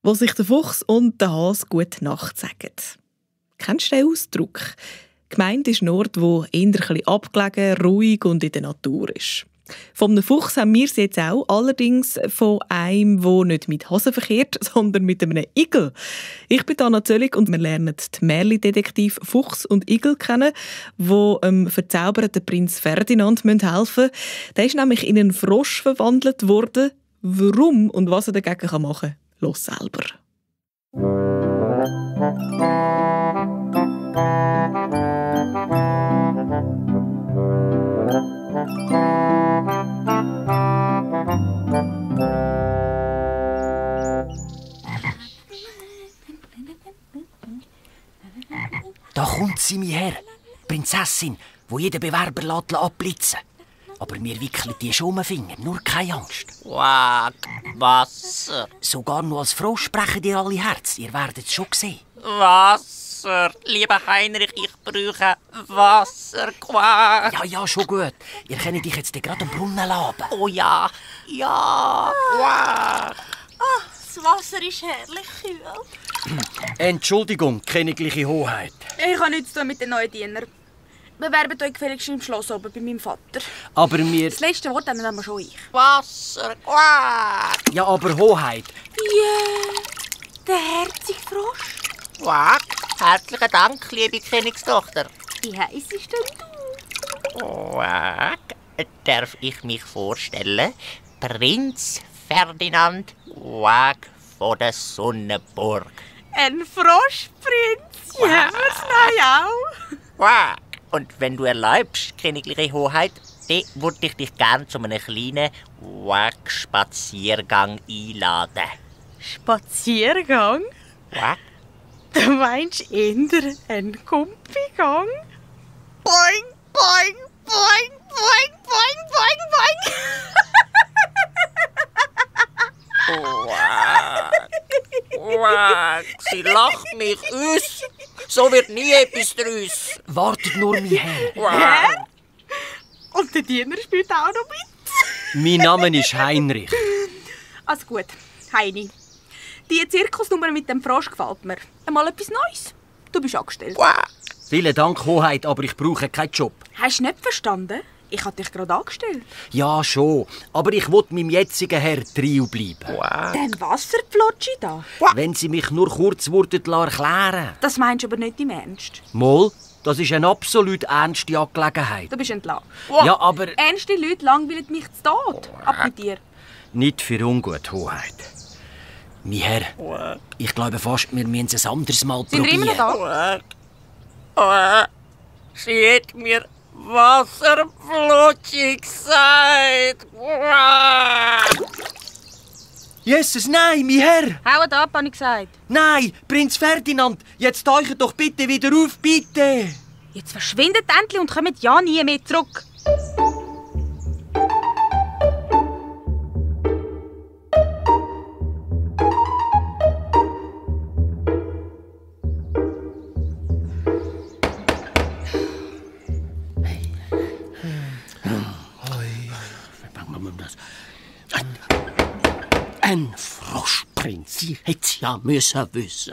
wo sich der Fuchs und der Hase gute Nacht sagen. Kennst du den Ausdruck? Gemeint ist ein Ort, der eher ein bisschen abgelegen, ruhig und in der Natur ist. Von einem Fuchs haben wir es jetzt auch, allerdings von einem, der nicht mit Hasen verkehrt, sondern mit einem Igel. Ich bin Anna Zöllig und wir lernen die Märchendetektive Fuchs und Igel kennen, die dem verzauberten Prinz Ferdinand helfen müssen. Der ist nämlich in einen Frosch verwandelt worden. Warum und was er dagegen machen kann, los selber. Da kommt sie, mein Herr. Prinzessin, wo jeder Bewerber abblitzen lässt. Aber wir wickeln die schon um den Finger, nur keine Angst. Quack, Wasser. Sogar nur als Frosch sprechen die alle Herz. Ihr werdet es schon sehen. Wasser. Lieber Heinrich, ich brauche Wasser. Quack. Ja, schon gut. Ihr könnt dich jetzt gerade am Brunnen laben. Oh ja. Ja. Quack. Oh, das Wasser ist herrlich kühl. Entschuldigung, königliche Hoheit. Ich habe nichts zu tun mit den neuen Dienern. Bewerbt euch gefälligst im Schloss oben bei meinem Vater. Aber wir... Das letzte Wort dann nehmen wir schon ich. Wasser. Quack. Ja, aber Hoheit. Ja, der herzige Frosch. Quack. Herzlichen Dank, liebe Königstochter. Wie heisst denn du? Quack. Darf ich mich vorstellen? Prinz Ferdinand Quack von der Sonnenburg. Ein Froschprinz. Ja, wir's neu auch. Quack. Und wenn du erlaubst, königliche Hoheit, dann würde ich dich gerne zu einem kleinen Quack-Spaziergang einladen. Spaziergang? Quack. Du meinst eher einen Kumpigang? Boing, boing, boing, boing, boing, boing, boing. Quack. Quack. Sie lacht mich aus. So wird nie etwas daraus. Wartet nur, mein Herr. Quack. Und der Diener spielt auch noch mit. Mein Name ist Heinrich. Also gut, Heini. Die Zirkusnummer mit dem Frosch gefällt mir. Einmal etwas Neues. Du bist angestellt. Quack. Vielen Dank, Hoheit, aber ich brauche keinen Job. Hast du nicht verstanden? Ich habe dich gerade angestellt. Ja, schon. Aber ich will meinem jetzigen Herr Trio bleiben. Quack. Den Wasserplotschi da. Wenn Sie mich nur kurz erklären. Das meinst du aber nicht im Ernst. Moll, das ist eine absolut ernste Angelegenheit. Du bist entlassen. Ja, aber... Ernste Leute langweilen mich zu Tod. Ab mit dir. Nicht für ungut, Hoheit. Mein Herr, ich glaube fast, wir müssen es ein anderes Mal Sind wir immer noch probieren. da? Quack. Quack. Sie hat mir Wasserflutschi gesagt. Quack. Jesus, nein, mein Herr! Haut ab, habe ich gesagt. Nein, Prinz Ferdinand, jetzt taucht doch bitte wieder auf, bitte! Jetzt verschwindet endlich und kommt ja nie mehr zurück. Ein Froschprinz, Sie hätte es ja müssen wissen.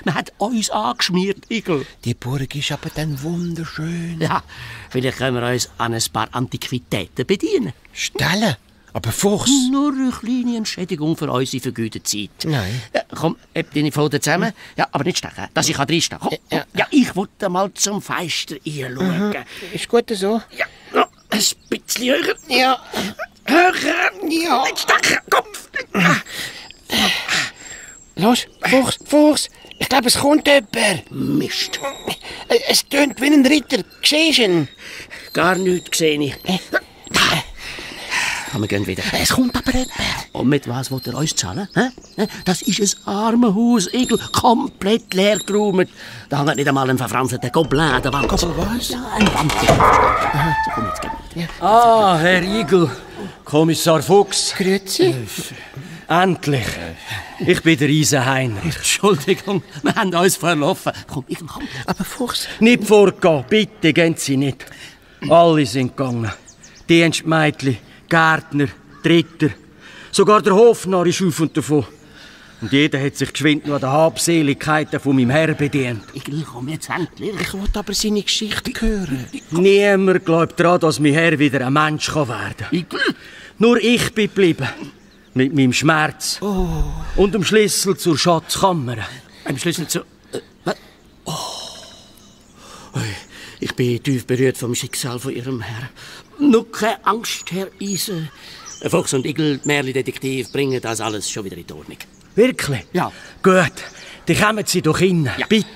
Man hat uns angeschmiert, Igel. Die Burg ist aber dann wunderschön. Ja, vielleicht können wir uns an ein paar Antiquitäten bedienen. Stellen? Aber Fuchs? Nur eine kleine Entschädigung für unsere vergütete Zeit. Nein. Ja, komm, heb deine Pfoten zusammen. Ja, aber nicht stechen, dass ich reinstechen kann. Komm, komm. Ja, ich wollte mal zum Fenster einschauen. Ist gut so? Ja, noch ein bisschen höher. Ja. Höher. Ja. Nicht stechen, Kopf. Los, Fuchs. Ich glaube, es kommt jemand. Mist. Es tönt wie ein Ritter. Siehst du ihn? Gar nichts gesehen. Aber wir gehen wieder. Es kommt aber jemand. Und mit was wollt ihr uns zahlen? Hä? Das ist ein Armenhaus, Igel, komplett leer geräumt. Da hängt nicht einmal ein verfranster Gobelin an der Wand. Was? Ja, ein Wandbild. So, komm, jetzt gehen wir wieder. Ah, Herr Igel, Kommissar Fuchs. Grüezi. Endlich. Ich bin der Riese Heinrich. Entschuldigung, wir haben uns verlaufen. Komm, Igel, komm. Aber Fuchs... Nicht vorgehen, bitte, gehen Sie nicht. Alle sind gegangen. Dienstmädchen, Gärtner, Dritter. Sogar der Hofnarr ist auf und davon. Und jeder hat sich geschwind nur an den Habseligkeiten von meinem Herr bedient. Igel, komm jetzt endlich. Ich will aber seine Geschichte hören. Niemand glaubt daran, dass mein Herr wieder ein Mensch werden kann. Igel? Nur ich bin geblieben. Mit meinem Schmerz. Und dem Schlüssel zur Schatzkammer. Ein Schlüssel zu... was? Ich bin tief berührt vom Schicksal von Ihrem Herr. Nur keine Angst, Herr Ise. Fuchs und Igel, die Märli-Detektiv, bringen das alles schon wieder in die Ordnung. Wirklich? Ja. Gut, dann kommen Sie doch rein. Ja. Bitte.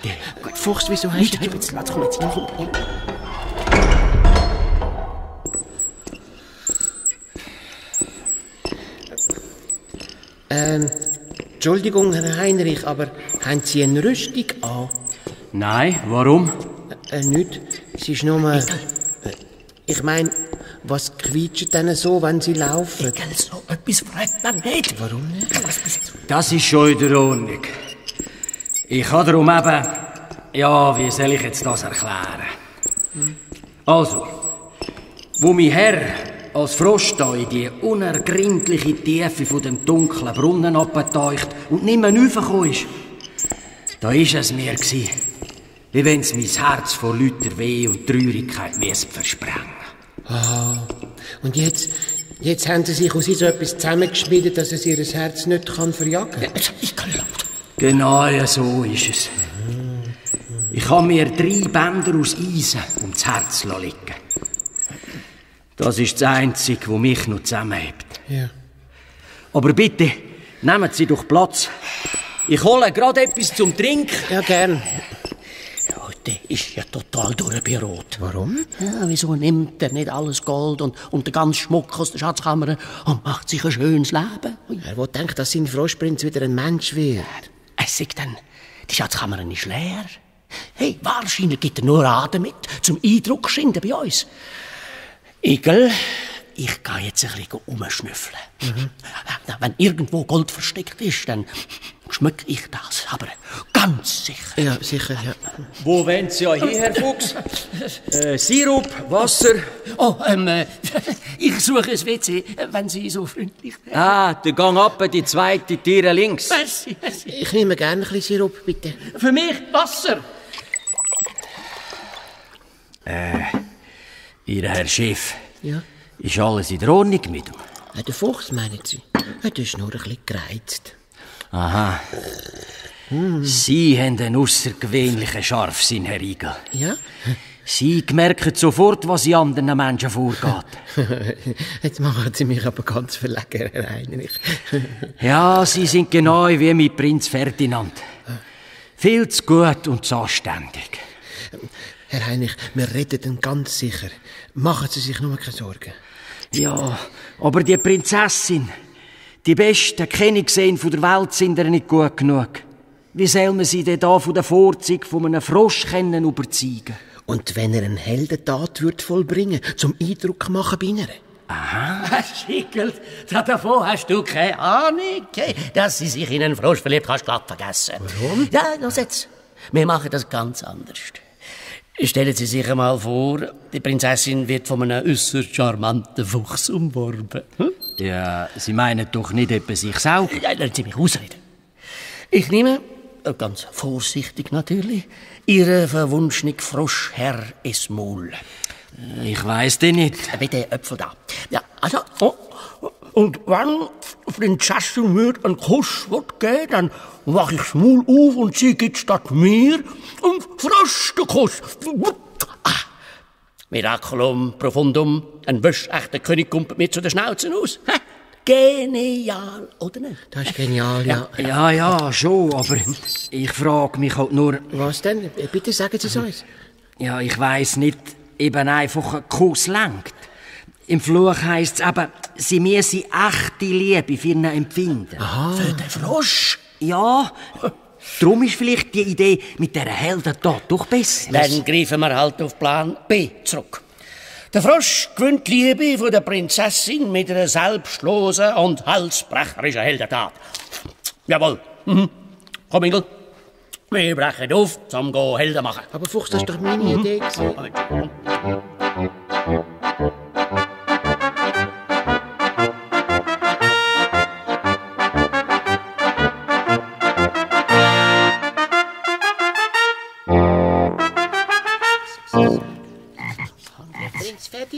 Gut, Fuchs, wieso hast du... Jetzt komm jetzt hin. Entschuldigung, Herr Heinrich, aber haben Sie eine Rüstung an? Nein, warum? Nicht. Es ist nur... ich meine, was quietscht denn so, wenn Sie laufen? Igel, so etwas fragt man nicht. Warum nicht? Das ist schon in der Ordnung. Ich kann darum eben... Ja, wie soll ich jetzt das erklären? Also, wo mein Herr als Frosch da in die unergründliche Tiefe von dem dunklen Brunnen abgetaucht und nicht mehr raufgekommen ist, da war es mir gsi, wie wenn es mein Herz vor lauter Weh und Traurigkeit versprengen. Aha. Und jetzt haben Sie sich aus so etwas zusammengeschmiedet, dass es Ihr Herz nicht verjagen kann? Genau so ist es. Ich habe mir 3 Bänder aus Eisen ums Herz legen. Das ist das Einzige, was mich noch zusammenhält. Ja. Aber bitte, nehmen Sie doch Platz. Ich hole gerade etwas zum Trinken. Ja, gern. Der ist ja total durchberot. Warum? Ja, wieso nimmt er nicht alles Gold und den ganzen Schmuck aus der Schatzkammer und macht sich ein schönes Leben? Er will denken, dass sein Froschprinz wieder ein Mensch wird. Es sagt dann, die Schatzkammer ist leer. Hey, wahrscheinlich gibt er nur Atem mit, zum Eindruck schinden bei uns. Igel, ich gehe jetzt ein bisschen umschnüffeln. Wenn irgendwo Gold versteckt ist, dann schmecke ich das. Aber ganz sicher. Ja, sicher, ja. Wo wollen Sie ja hin, Herr Fuchs? Sirup, Wasser? Oh, ich suche ein WC, wenn Sie so freundlich wären. Ah, der Gang ab, die zweite Tiere links. Merci, merci. Ich nehme gerne ein bisschen Sirup, bitte. Für mich Wasser. Ihr Herr Chef, Ja. ist alles in der Ordnung mit ihm? Der Fuchs, meinen Sie? Ja, der ist nur ein bisschen gereizt. Aha. Sie haben einen aussergewöhnlichen Scharfsinn, Herr Igel. Ja? Sie merken sofort, was in anderen Menschen vorgeht. Jetzt machen Sie mich aber ganz verlegen, Herr Heinrich. Ja, Sie sind genau wie mein Prinz Ferdinand. Viel zu gut und zu anständig. Herr Heinrich, wir retten ihn ganz sicher. Machen Sie sich nur keine Sorgen. Ja, aber die Prinzessin, die besten Königsseen der Welt sind ihr nicht gut genug. Wie soll man sie denn da von der Vorzüge von einem Frosch überzeugen? Und wenn er eine Heldentat vollbringen würde, zum Eindruck machen bei ihnen? Aha. Schickelt, davon hast du keine Ahnung. Dass sie sich in einen Frosch verliebt, kannst du glatt vergessen. Warum? Ja, los jetzt. Wir machen das ganz anders. Stellen Sie sich einmal vor, die Prinzessin wird von einem äußerst charmanten Fuchs umworben. Ja, Sie meinen doch nicht etwa sich selber? Ja, lassen Sie mich ausreden. Ich nehme, ganz vorsichtig natürlich, Ihren verwunschenen Froschherr ins Maul. Ich weiss denn nicht. Bitte Äpfel da. Ja, also, und wenn Prinzessin mir einen Kuss geben, dann mach ich das Maul auf und sie gibt statt mir einen Froschkuss. Miraculum profundum, ein wäschechter König kommt mir zu den Schnauzen aus. Genial, oder nicht? Das ist genial, ja. Ja, schon, aber ich frage mich halt nur... Was denn? Bitte sagen Sie es uns. Ja, ich weiss nicht, eben einfach ein Kuss langt. Im Fluch heisst es eben, sie müssen echte Liebe für ihn empfinden. Aha. Für den Frosch? Ja, darum ist vielleicht die Idee mit dieser Heldentat doch besser. Dann greifen wir halt auf Plan B zurück. Der Frosch gewinnt die Liebe von der Prinzessin mit einer selbstlosen und halsbrecherischen Heldentat. Jawohl. Komm, Ingel. Wir brechen auf, zum Helden machen. Aber Fuchs, das war doch meine Idee gewesen.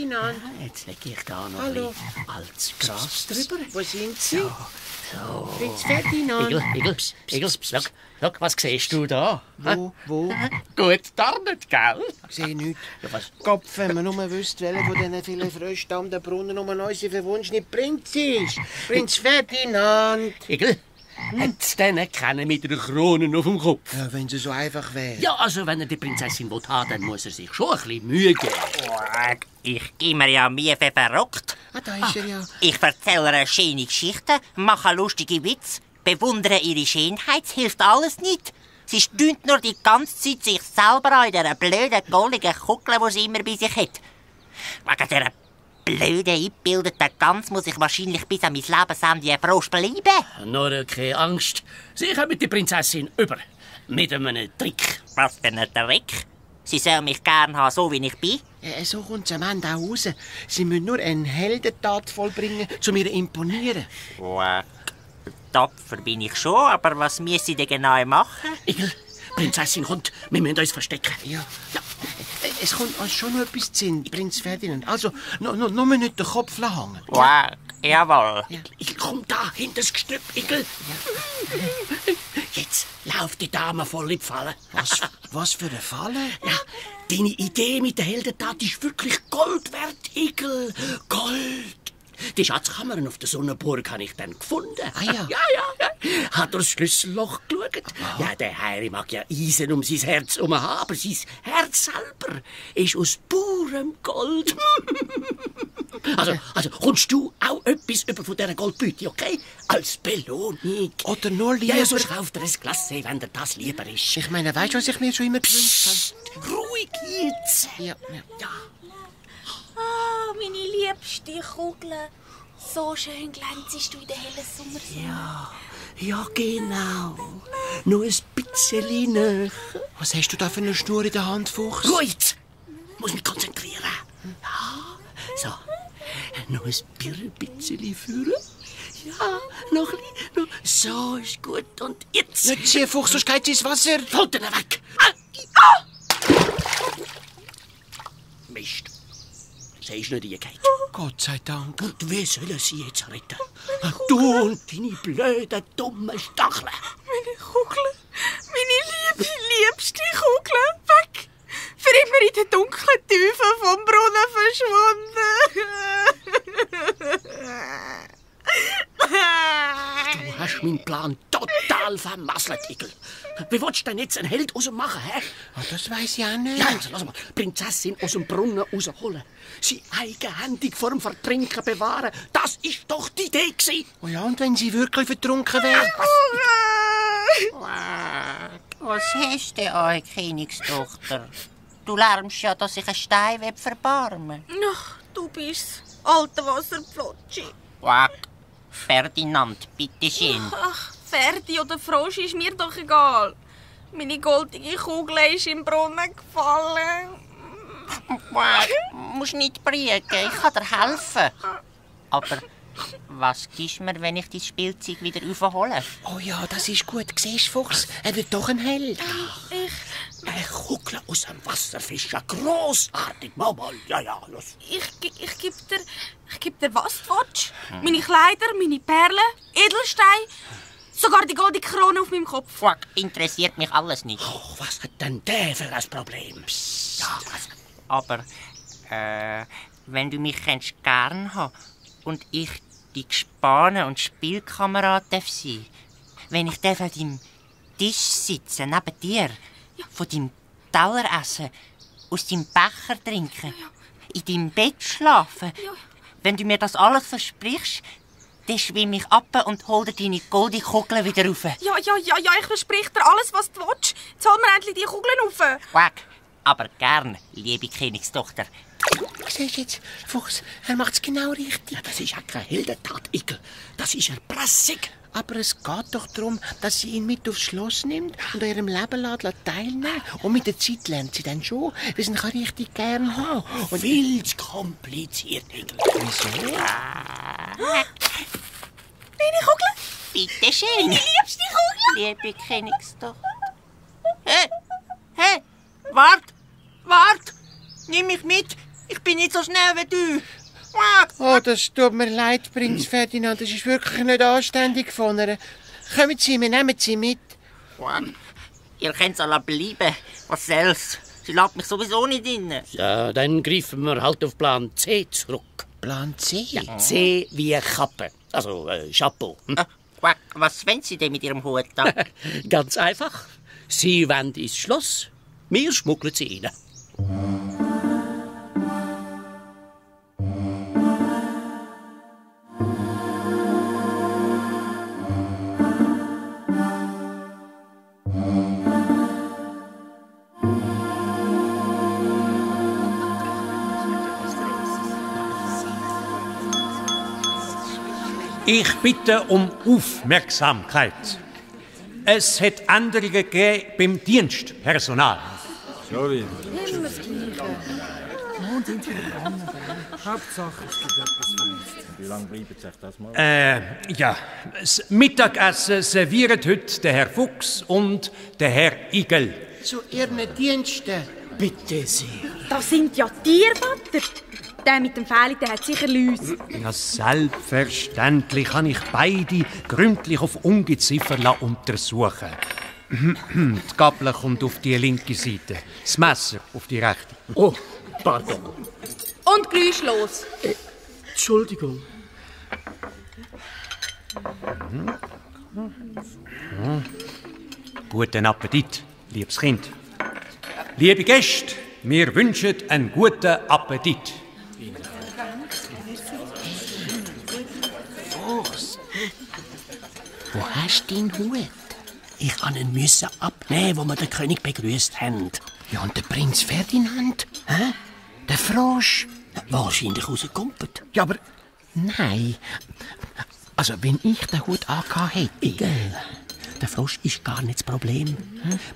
Ferdinand. Jetzt lege ich da noch Hallo. ein altes Gras drüber. Wo sind Sie? So. Prinz Ferdinand. Igel, schau, was siehst du da? Wo? Gut tarnet, gell? Ich sehe nichts. Ja, was? Kopf, wenn man nur wüsste, welcher von diesen vielen Fröschen am Brunnen um unsere verwunschene Prinz ist. Prinz Ferdinand. Igel, hat's denn keine mit einer Krone auf dem Kopf? Ja, wenn sie so einfach wäre. Ja, also wenn er die Prinzessin will haben, dann muss er sich schon ein bisschen Mühe geben. Ich gebe mir ja Mühe für verrückt. Ah, da ist er ja. Ich erzähle ihr schöne Geschichten, mache lustige Witze, bewundere ihre Schönheit, es hilft alles nicht. Sie stöhnt nur die ganze Zeit sich selber an in dieser blöden, goldigen Kugel, die sie immer bei sich hat. Wegen dieser blöden, eingebildeten Gans muss ich wahrscheinlich bis an mein Lebensende ein Frosch bleiben. Nur keine Angst. Sie kommen die Prinzessin über. Mit einem Trick. Was für ein Trick? Sie soll mich gern haben, so wie ich bin. So kommt es am Ende auch raus. Sie müssen nur eine Heldentat vollbringen, um ihr zu imponieren. Tapfer bin ich schon, aber was müssen Sie denn genau machen? Igel, Prinzessin kommt. Wir müssen uns verstecken. Ja. Es kommt uns schon noch etwas zu Sinn, Prinz Ferdinand. Also, nur nicht den Kopf hängen. Jawohl. Igel, komm da, hinter das Gestrüpp, Igel. Jetzt lauf die Dame voll in die Falle. Was für eine Falle? Ja, deine Idee mit der Heldentat ist wirklich Gold wert, Igel. Gold. Die Schatzkammern auf der Sonnenburg habe ich dann gefunden. Ah ja? Ja. Hat durchs Schlüsselloch geschaut. Ja, der Heiri mag ja Eisen um sein Herz herum haben, aber sein Herz selber ist aus purem Gold. Also kommst du auch etwas über von dieser Goldbeute, okay? Als Belohnung. Oder nur lieber... Ja, sonst kauft er ein Glas, wenn dir das lieber ist. Ich meine, weißt du, was ich mir schon immer gewünscht habe? Ruhig jetzt. Ja. Ah, meine liebste Kugel. So schön glänzest du in der hellen Sommersonne. Ja, genau. Nur ein bisschen näher. Was hast du da für eine Schnur in der Hand, Fuchs? Ruhig jetzt. Muss mich konzentrieren. Ja, so. Noch ein bisschen führen. Ja, noch ein bisschen. So ist gut. Und jetzt... Nicht ziehen, Fuchs, sonst geht ins Wasser. Holt ihn weg. Mist. Sie ist nicht eingegangen. Gott sei Dank. Und wie sollen sie jetzt retten? Du und deine blöden, dummen Stacheln. Meine Kugel. Meine liebste Kugel. Weg. Für immer in den dunklen Tiefen vom Brunnen verschwunden. Du hast meinen Plan total vermasselt, Igel. Wie willst du denn jetzt einen Held aus ihm machen, hä? Das weiss ich auch nicht. Ja, also lass mal, Prinzessin aus dem Brunnen rausholen. Sie eigenhändig vor dem Vertrinken bewahren. Das ist doch die Idee gewesen. Oh ja, und wenn sie wirklich vertrunken wäre? Was hast du denn, Königstochter? Du lärmst ja, dass ich einen Stein verbarmen will. Ach, du bist's. Alter Wasserpflotschi. Ferdinand, bitteschön. Ach, Ferdi oder Frosch ist mir doch egal. Meine goldige Kugel ist im Brunnen gefallen. Du musst nicht briegen, ich kann dir helfen. Aber was gibst du mir, wenn ich dein Spielzeug wieder aufhole? Oh ja, das ist gut. Siehst du, Fuchs? Er wird doch ein Held. Eine Kugel aus dem Wasser fischen. Grossartig. Mal. Ja, los. Ich geb dir was du willst. Meine Kleider, meine Perlen, Edelsteine, sogar die goldene Krone auf meinem Kopf. Fuck, interessiert mich alles nicht. Oh, was hat denn der für ein Problem? Psst. Ja, was? Aber, wenn du mich gern haben und ich die Gespane und Spielkamerad darf sein, wenn ich an deinem Tisch sitze, neben dir, von deinem Teller essen, aus deinem Becher trinken, in deinem Bett schlafen, wenn du mir das alles versprichst, dann schwimme ich ab und hol dir deine goldene Kugel wieder rauf. Ja, ich verspreche dir alles, was du willst. Jetzt hol mir endlich die Kugeln rauf. Quack, aber gern, liebe Königstochter. Siehst du jetzt, Fuchs, er macht's genau richtig. Ja, das ist ja keine Heldentat, Igel. Das ist Erpressung. Aber es geht doch darum, dass sie ihn mit aufs Schloss nimmt und an ihrem Leben teilnehmen. Und mit der Zeit lernt sie dann schon, wie sie ihn richtig gern haben. Und viel zu kompliziert, Igel. Wieso? Meine Kugel? Bitte schön. Meine liebste Kugel? Liebe Königstochter. Hey, wart! Nimm mich mit! Ich bin nicht so schnell wie du. Oh, das tut mir leid, Prinz Ferdinand. Das ist wirklich nicht anständig von ihr. Kommen Sie, wir nehmen Sie mit. Ihr könnt alle bleiben. Was soll's? Sie lässt mich sowieso nicht rein. Ja, dann greifen wir halt auf Plan C zurück. Plan C? Ja, C wie Kappe. Also, Chapeau. Was wollen Sie denn mit Ihrem Hut da? Ganz einfach. Sie wollen ins Schloss, wir schmuggeln sie rein. Ich bitte um Aufmerksamkeit. Es hat Änderungen gegeben beim Dienstpersonal. Sorry. Wie lange bleiben Sie das mal? Ja, das Mittagessen servieren heute der Herr Fuchs und der Herr Igel. Zu Ihren Diensten. Bitte sehr. Das sind ja Tiervater. Der mit dem Fähli, der hat sicher Läuse. Ja, selbstverständlich habe ich beide gründlich auf Ungeziefer untersuchen. Die Gabel kommt auf die linke Seite, das Messer auf die rechte. Oh, pardon. Und geräuschlos. Entschuldigung. Guten Appetit, liebes Kind. Liebe Gäste, wir wünschen einen guten Appetit. Wo hast du deinen Hut? Ich musste ihn abnehmen, wo wir den König begrüßt haben. Ja, und der Prinz Ferdinand? Hä? Der Frosch? Wahrscheinlich rausgekumpelt. Ja, aber... Nein. Also, wenn ich den Hut angehabt hätte... Igel, der Frosch ist gar nicht das Problem.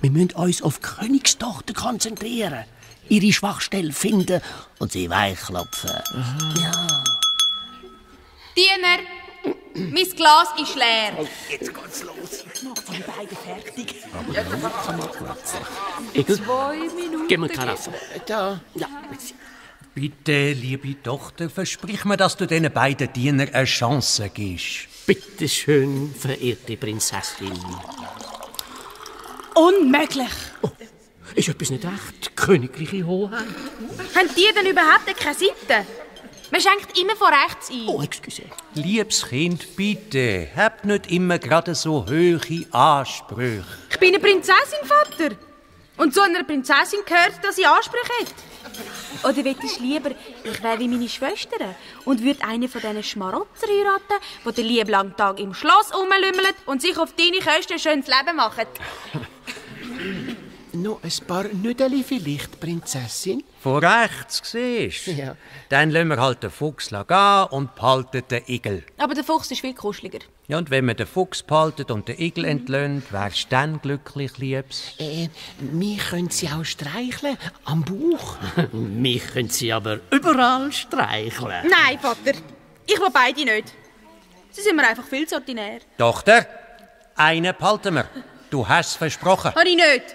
Wir müssen uns auf die Königstochter konzentrieren, ihre Schwachstelle finden und sie weichklopfen. Ja. Diener, mein Glas ist leer. Jetzt geht's los. Ich mache von beiden fertig. Igel. 2 Minuten. Gib mir Karaffe. Da. Ja. Bitte, liebe Tochter, versprich mir, dass du diesen beiden Dienern eine Chance gibst. Bitte schön, verehrte Prinzessin. Unmöglich. Oh, ist etwas nicht recht? Königliche Hoheit? Haben die denn überhaupt keine Seite? Man schenkt immer von rechts ein. Oh, excuse. Liebes Kind, bitte, habt nicht immer gerade so hohe Ansprüche. Ich bin eine Prinzessin, Vater. Und zu einer Prinzessin gehört, dass sie Ansprüche hat. Oder willst du lieber, ich wäre wie meine Schwestern und würde einen von diesen Schmarotzer heiraten, die den lieben langen Tag im Schloss rumlümmeln und sich auf deine Kosten ein schönes Leben machen? Noch ein paar Nüdeli vielleicht, Prinzessin? Von rechts, siehst du? Ja. Dann lassen wir halt den Fuchs gehen und behalten den Igel. Aber der Fuchs ist viel kuscheliger. Ja, und wenn wir den Fuchs behalten und den Igel entlöhnt, wärst du dann glücklich, Liebs? Wir können sie auch streicheln, am Bauch. Mich können sie aber überall streicheln. Nein, Vater. Ich will beide nicht. Sie sind mir einfach viel zu ordinär. Tochter, einen behalten wir. Du hast es versprochen. Habe ich nicht.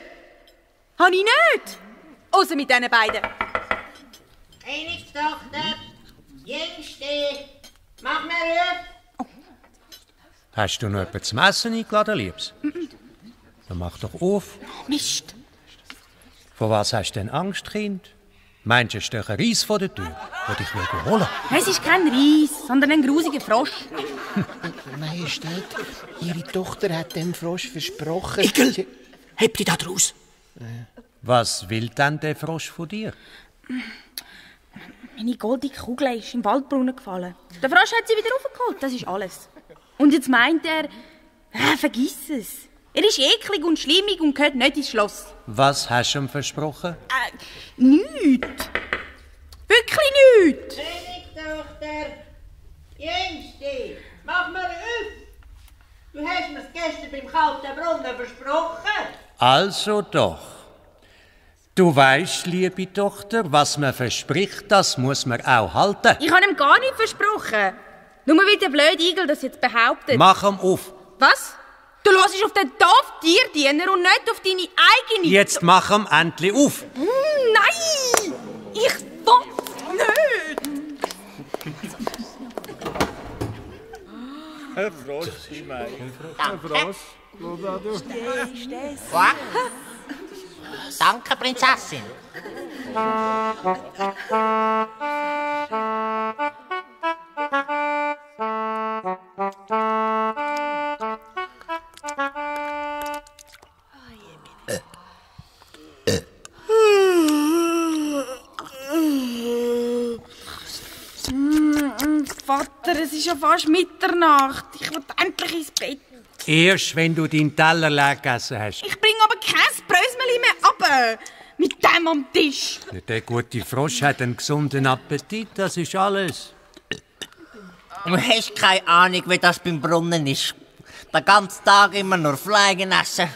Habe ich nicht. Außer mit diesen beiden. Königstochter, Jüngste, mach mir auf. Hast du noch etwas zum Essen eingeladen, Liebs? Dann mach doch auf. Mist. Vor was hast du denn Angst, Kind? Meinst du, es steht ein Reis vor der Tür, den ich will holen? Es ist kein Reis, sondern ein grusiger Frosch. Majestät, Ihre Tochter hat dem Frosch versprochen... Igel, heb dich da draus. Was will denn der Frosch von dir? Meine goldene Kugel ist im Waldbrunnen gefallen. Der Frosch hat sie wieder raufgeholt, das ist alles. Und jetzt meint er, vergiss es. Er ist eklig und schlimmig und gehört nicht ins Schloss. Was hast du ihm versprochen? Nichts. Wirklich nichts. Königstochter, Jüngste, mach mir auf. Du hast mir's gestern beim kalten Brunnen versprochen. Also doch. Du weißt, liebe Tochter, was man verspricht, das muss man auch halten. Ich habe ihm gar nichts versprochen. Nur wie der blöde Igel das jetzt behauptet. Mach ihm auf. Was? Du hörst auf den doofen Tierdiener und nicht auf deine eigene... Jetzt mach ihm endlich auf. Nein! Ich will Ein Frosch, ich meine. Ein Frosch. Was? Danke, Prinzessin. Vater, es ist ja fast Mitternacht. Ich will endlich ins Bett. Erst wenn du deinen Teller leer gegessen hast. Ich bringe aber kein Brösmeli mehr runter. Mit dem am Tisch. Der gute Frosch hat einen gesunden Appetit, das ist alles. Du hast keine Ahnung, wie das beim Brunnen ist. Den ganzen Tag immer nur Fliegen essen.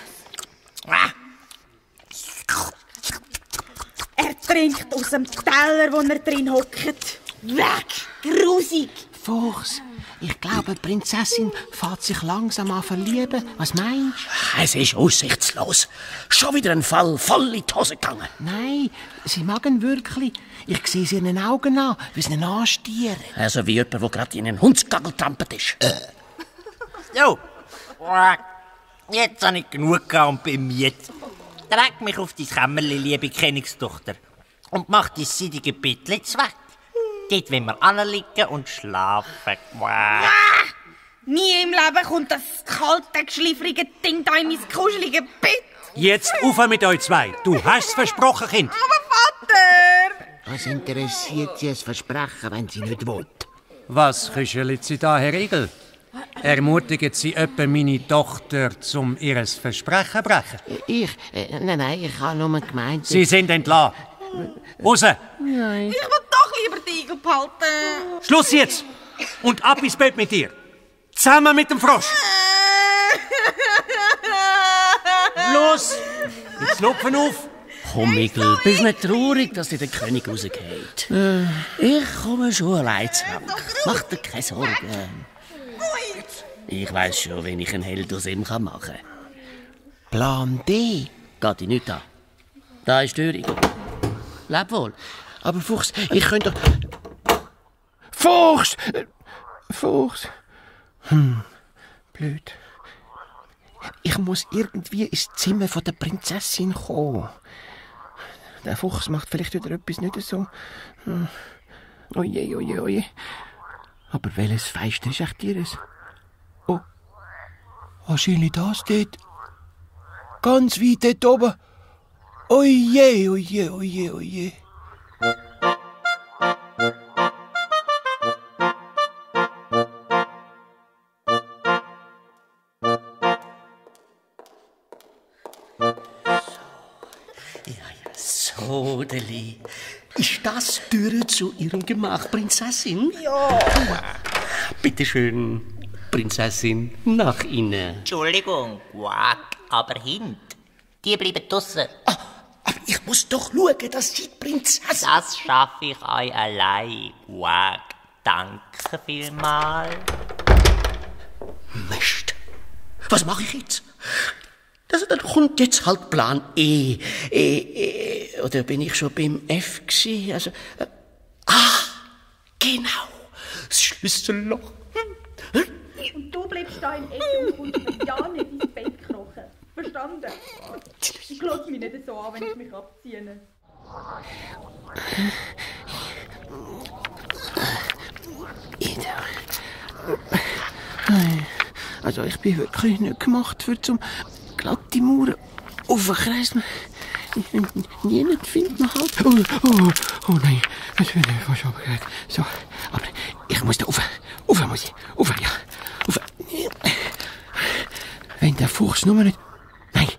Er trinkt aus dem Teller, wo er drin hockt. Weg! Grusig! Fuchs, ich glaube, die Prinzessin fährt sich langsam an verlieben. Was meinst du? Es ist aussichtslos. Schon wieder ein Fall voll in die Hose gegangen. Nein, sie mag ihn wirklich. Ich sehe sie in den Augen an, wie sie ihn anstieren. Also wie jemand, der gerade in einen Hundsgagel trampelt ist. Jo! Jetzt habe ich genug gehabt und bin müde. Trag mich auf dein Kämmerli, liebe Königstochter. Und mach dein seidige Bettchen weg. Dort wollen wir anliegen und schlafen. Nie im Leben kommt das kalte, geschliffrige Ding da in mein kuschelige Bett. Jetzt auf mit euch zwei. Du hast versprochen, Kind. Aber Vater! Was interessiert sie das Versprechen, wenn sie nicht will? Was küschelt sie da, Herr Igel? Ermutigen Sie etwa meine Tochter, zum ihres Versprechen brechen? Nein, ich habe nur gemeint... Sie sind entlassen. Raus! Nein. Ich will doch lieber die Igel behalten. Schluss jetzt! Und ab ins Bett mit dir! Zusammen mit dem Frosch! Los! Jetzt lupfen auf! Komm, Igel, bist nicht traurig, dass dir der König rausgeht. Ich komme schon allein zusammen. Mach dir keine Sorgen. Ich weiss schon, wenn ich einen Held aus ihm machen kann. Plan D. Geht dich nicht an. Da ist Störung. Leb wohl. Aber Fuchs, ich könnte doch... Fuchs! Fuchs. Blöd. Ich muss irgendwie ins Zimmer von der Prinzessin kommen. Der Fuchs macht vielleicht wieder etwas nicht so. Oje, oje, oje. Aber welches Feister ist echt ihres? Oh. Wahrscheinlich das dort. Ganz weit dort oben. Oje, oje, oje, oje. So, Deli. Ist das die Tür zu Ihrem Gemach, Prinzessin? Ja. Bitte schön, Prinzessin, nach innen. Entschuldigung, Quack, aber hint. Die bleiben draussen. Aber ich muss doch schauen, dass Sie die Prinzessin... Das schaffe ich euch allein, Quack. Danke vielmals. Mist. Was mache ich jetzt? Dann kommt jetzt halt Plan E. Oder bin ich schon beim F gewesen? Also, genau. Das Schlüsselloch. Und du bleibst da im Eck und kommst ja nicht ins Bett krochen. Verstanden? Ich lasse mich nicht so an, wenn ich mich abziehe. Also ich bin wirklich nicht gemacht für zum glatte Mauern aufkreisen. Niemand findet mich halt. Oh nein, das wird fast runtergehen. So, aber ich muss da rauf. Rauf muss ich. Rauf, ja. Rauf. Wenn der Fuchs nur nicht... Nein.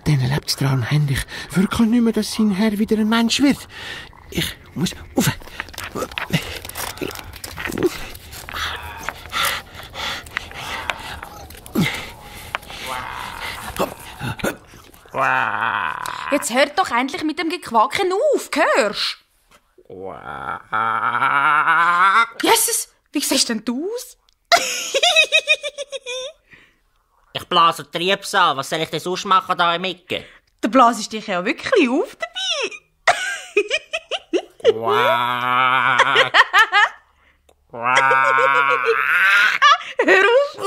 Dann lebt es daran händig. Wirklich nicht mehr, dass sein Herr wieder ein Mensch wird. Ich muss rauf. Jetzt hört doch endlich mit dem Gequaken auf, hörst du? Jesus, wie siehst denn du aus? Ich blase Triebs an. Was soll ich denn sonst machen da im Ecke? Du blasest dich ja wirklich auf dabei. Quack. Quack. Hör auf!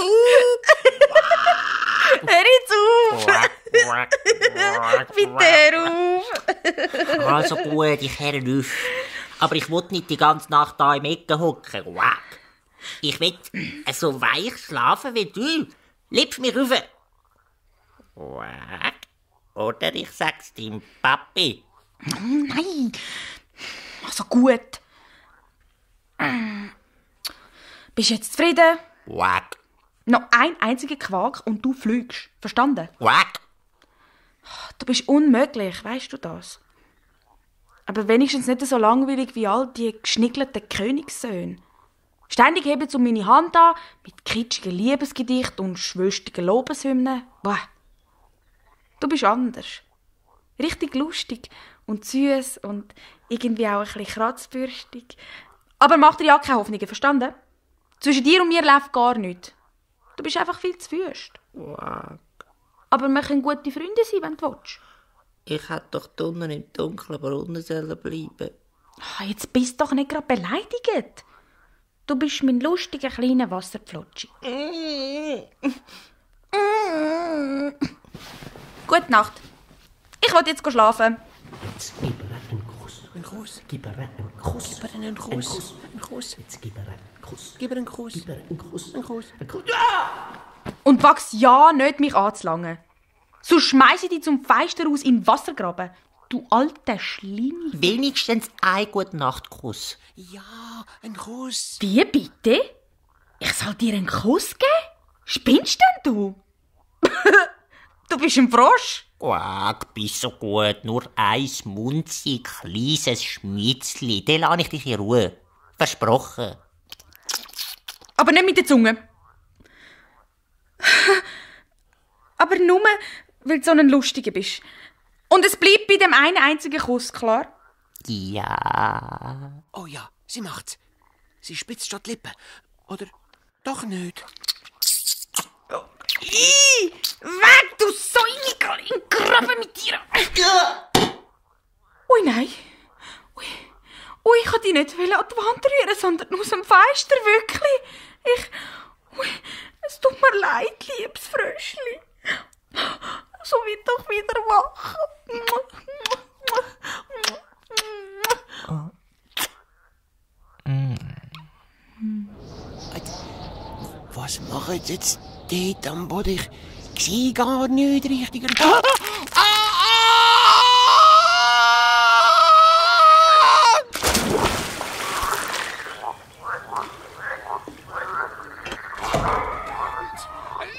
Hör jetzt auf! Bitte hör auf! Also gut, ich höre auf. Aber ich will nicht die ganze Nacht da im Ecken hocken. Ich will so weich schlafen wie du. Liebst mich rauf. Oder ich sag's deinem Papi. Nein! Also gut. Bist du jetzt zufrieden? Wack. Noch ein einziger Quark und du fliegst. Verstanden? Wack. Du bist unmöglich, weißt du das? Aber wenigstens nicht so langweilig wie all die geschnickelten Königssöhne. Ständig heben sie meine Hand an, mit kitschigen Liebesgedichten und schwüstigen Lobeshymnen. Boah. Du bist anders. Richtig lustig und süß und irgendwie auch ein bisschen kratzbürstig. Aber mach dir ja keine Hoffnungen, verstanden? Zwischen dir und mir läuft gar nichts. Du bist einfach viel zu wüst. Wack. Aber wir können gute Freunde sein, wenn du willst. Ich hätte doch drinnen im dunklen Brunnen sollen bleiben. Jetzt bist du doch nicht gerade beleidigt. Du bist mein lustiger kleiner Wasserpflotschi. Gute Nacht. Ich will jetzt schlafen. Jetzt gib ihr einen Kuss. Ein Kuss. Gib ihr einen Kuss. Gib ihr einen Kuss. Ein Kuss. Jetzt gib ihr einen Kuss. Gib ihr einen Kuss. Gib ihr einen Kuss. Ein Kuss. Ein Kuss. Und wachs ja nicht, mich anzulangen. So schmeiße ich dich zum Fenster aus in den Wassergraben. Du alter Schlimme. Wenigstens ein Gute-Nacht-Kuss. Ja, ein Kuss. Wie bitte? Ich soll dir einen Kuss geben? Spinnst denn du? Du bist ein Frosch. Quack, bist so gut. Nur ein munzig, kleines Schmitzli. Den lasse ich dich in Ruhe. Versprochen. Aber nicht mit der Zunge. Aber nur, weil du so ein Lustiger bist. Und es bleibt bei dem einen einzigen Kuss, klar? Ja. Oh ja, sie macht's. Sie spitzt statt Lippen. Oder doch nicht. Weg, du Säumiger, in den Graben mit dir! Ui, nein. Ui, ich wollte dich nicht an die Wand rühren, sondern aus dem Fenster, wirklich. Es tut mir leid, liebes Fröschli. So wird doch wieder wach. Was machen sie jetzt dort am Boden? Ich sehe gar nicht richtig.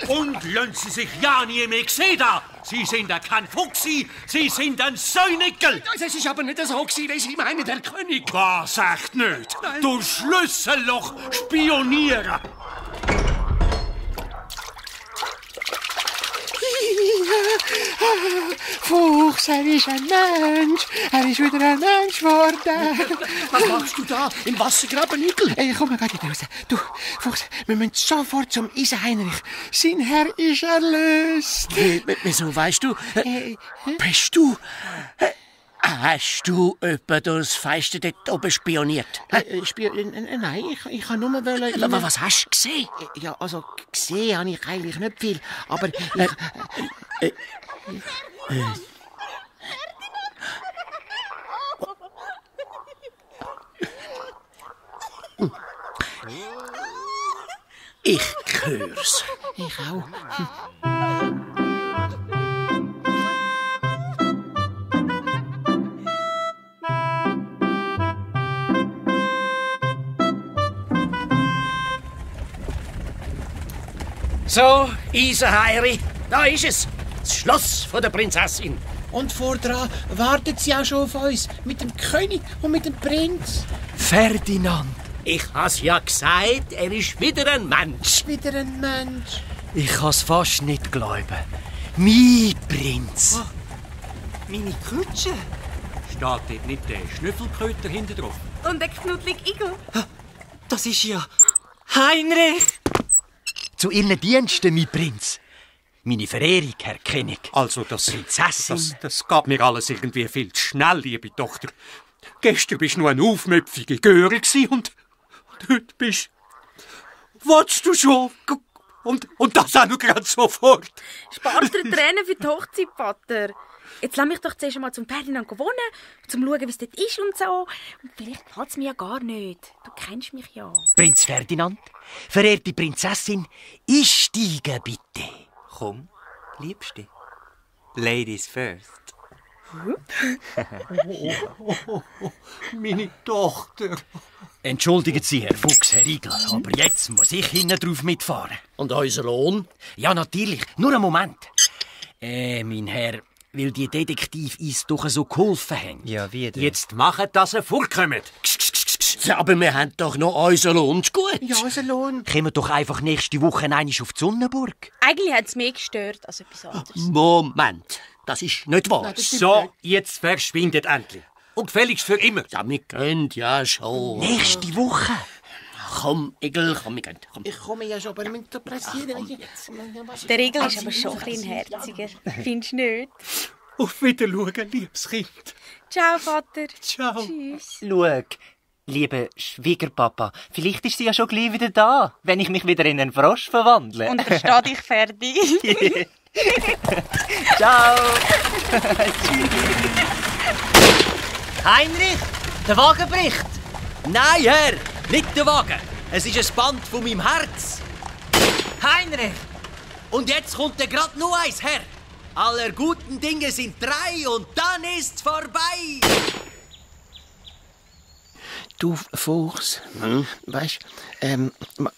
Und lassen Sie sich ja nie mehr sehen da. Sie sind ja kein Fuchsi, Sie sind ein Säunickel. Das ist aber nicht so gewesen, wie Sie meinen, der König. Was sagt nicht? Du Schlüsselloch Spionierer. Fuchs, er ist ein Mensch. Er ist wieder ein Mensch geworden. Was machst du da im Wassergraben, Igel? Hey, komm mal gerade raus. Du, Fuchs, wir müssen sofort zum Eisenheinrich. Sein Herr ist erlöst. Wieso weißt du? Bist du? Hast du etwa das Fenster dort oben spioniert? Nein, ich kann nur wollen... Was hast du gesehen? Ja, also gesehen habe ich eigentlich nicht viel, aber... Ich hör's. Ich auch. So, Isenheiri, da ist es. Das Schloss von der Prinzessin. Und vordran wartet sie auch schon auf uns. Mit dem König und mit dem Prinz. Ferdinand. Ich has ja gesagt, er ist wieder ein Mensch. Wieder ein Mensch. Ich kann's fast nicht glauben. Mein Prinz. Meine Kutsche. Steht dort nicht der Schnüffelköter hinten drauf? Und der knuddelige Igel. Das ist ja Heinrich. Zu Ihren Diensten, mein Prinz. Meine Verehrung, Herr König. Also das geht mir alles irgendwie viel zu schnell, liebe Tochter. Gestern bist du nur eine aufmüpfige Göre und heute bist Willst du schon? Und das auch noch gerade sofort. Spart dir Tränen für die Hochzeit, Vater. Jetzt lass mich doch zuerst einmal zum Ferdinand wohnen, um zu schauen, wie es dort ist und so. Und vielleicht gefällt es mir ja gar nicht. Du kennst mich ja. Prinz Ferdinand, verehrte Prinzessin, einsteigen bitte. Komm, Liebste. Ladies first. Meine Tochter. Entschuldigen Sie, Herr Fuchs, Herr Igel, aber jetzt muss ich hinten drauf mitfahren. Und unser Lohn? Ja, natürlich. Nur einen Moment. Mein Herr, weil die Detektiv-Eis doch so geholfen haben. Ja, wie denn? Jetzt machen, dass ihr vorkommt. Ja, aber wir haben doch noch unseren Lohn zu gut. Ja, unser Lohn. Kommen wir doch einfach nächste Woche einmal auf die Sonnenburg. Eigentlich hat es mich gestört als etwas anderes. Moment, das ist nicht wahr. So, jetzt verschwindet endlich. Und gefälligst für immer. Ja, wir gehen ja schon. Nächste Woche. Komm, Igel, komm, wir gehen. Komm. Ich komme ja schon, aber wir müssen doch pressieren. Der Igel ist aber schon ein bisschen herziger. Findest du nicht? Auf Wiedersehen, liebes Kind. Ciao, Vater. Ciao. Tschüss. Schau, lieber Schwiegerpapa, vielleicht ist sie ja schon gleich wieder da, wenn ich mich wieder in einen Frosch verwandle. Und versteh dich fertig. Ciao. Heinrich, der Wagen bricht. Nein, Herr, nicht der Wagen. Es ist ein Band von meinem Herz. Heinrich. Und jetzt kommt gerade noch eins, Herr. Aller guten Dinge sind 3 und dann ist's vorbei. Du Fuchs, weißt,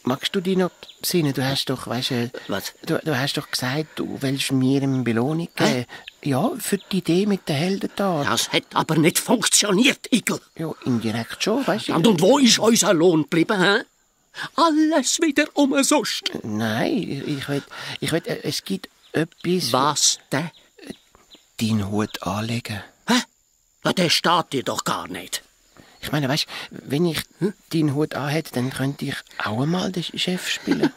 magst du dich noch besinnen? Du hast doch, weißt, Was? Du hast doch gesagt, du willst mir eine Belohnung geben. Ja, für die Idee mit den Heldentat. Das hat aber nicht funktioniert, Igel. Ja, indirekt schon, weißt du. Und wo ist unser Lohn geblieben, hä? Alles wieder umsonst. Nein, ich will, es gibt etwas... Was denn? Deinen Hut anlegen. Hä? Ja, der steht dir doch gar nicht. Ich meine, weißt, wenn ich deinen Hut anhätte, dann könnte ich auch einmal den Chef spielen.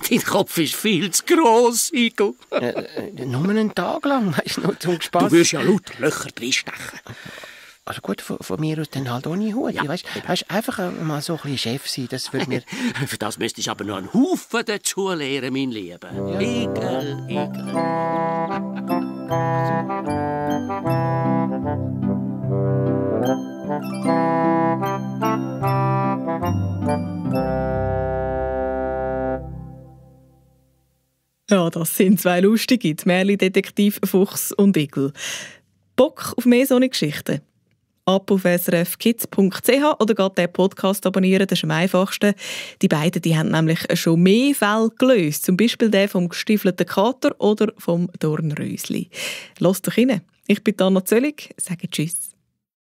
Dein Kopf ist viel zu gross, Igel. Nur einen Tag lang, weißt du, nur zum Spaß. Du wirst ja lauter Löcher reinstechen. Also gut, von mir aus dann halt ohne Hut. Ja. Weißt, einfach mal so ein bisschen Chef sein, das würde mir... Für das müsstest du aber noch einen Haufen dazu lernen, mein Lieber. Ja. Igel, Igel. Ja, das sind 2 lustige, die Märchen-Detektiv Fuchs und Igel. Bock auf mehr solche Geschichten? Ab auf srfkids.ch oder geht den Podcast abonnieren, das ist am einfachsten. Die beiden die haben nämlich schon mehr Fälle gelöst, zum Beispiel der vom gestiefelten Kater oder vom Dornrösli. Lasst doch rein. Ich bin Anna Zöllig, sage Tschüss.